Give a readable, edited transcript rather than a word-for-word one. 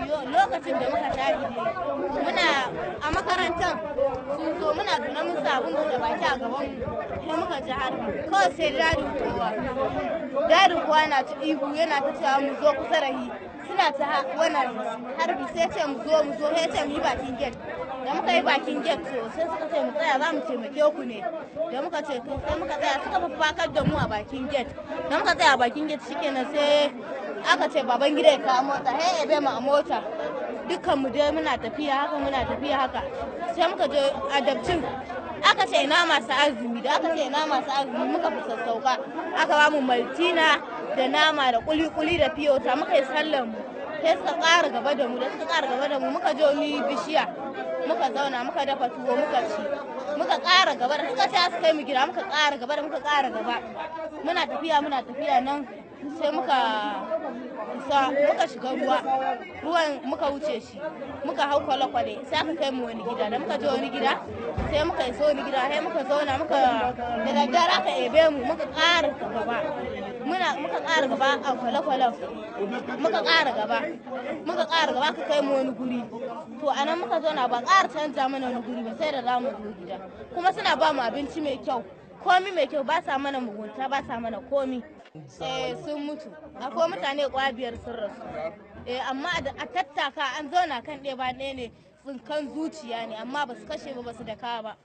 Lokacin da muka tashi ne muna a makarantar, sun zo, muna zaune, mun sa abin buɗe baki a gaban mu, sai muka ji harbi kawai. Sai dadin kowa, dadin kowa na ta ihu, yana ta cewa mu zo kusa da hi. Suna ta wannan harbi, sai ce mu zo, mu zo, sai ce mu yi bakin gate. Da muka yi bakin gate, to sai suka ce mu tsaya, za mu taimake ku ne. Da muka ce to, sai muka tsaya, suka fafakar da mu a bakin gate. Da muka tsaya a bakin gate, shikenan, sai aka ce baban gida ya kawo mota, sai ya ebe mu a mota. Dukkan mu dai muna tafiya haka, muna tafiya haka, sai muka je a Dapchi. Aka ce ina masu azumi. Da aka ce ina masu azumi, muka fi sassauka, aka ba mu Maltina da nama da kuli-kuli da fiyota, muka yi sallar mu. Sai suka ƙara gaba da mu. Da suka ƙara gaba da mu, muka je wani bishiya, muka zauna, muka dafa tuwo, muka ci. Muka ƙara gaba, da suka ce su kai mu gida, muka ƙara gaba. Da muka ƙara gaba, muna tafiya, muna tafiya nan, sai muka isa, muka shiga ruwa. Ruwan muka wuce shi, muka hau kwale-kwale, sai aka kai mu wani gida. Da muka je wani gida, sai muka iso wani gida, sai muka zauna, muka da daddare aka ebe mu. Muka ƙara gaba, muna muka ƙara gaba a kwale-kwalen, muka ƙara gaba, muka ƙara gaba, aka kai mu wani guri. To anan muka zauna, ba ƙara canza mana wani guri ba sai da za mu zo gida. Kuma suna ba mu abinci mai kyau, komi mai kyau, ba sa mana mugunta, ba sa mana komi. Eh, sun mutu. Akwai mutane 5 sun rasu. Eh, amma a tattaka an zauna kan ɗaya ba ɗaya ne, tsinkan zuciya ne, amma ba su kashe ba, ba su daka ba.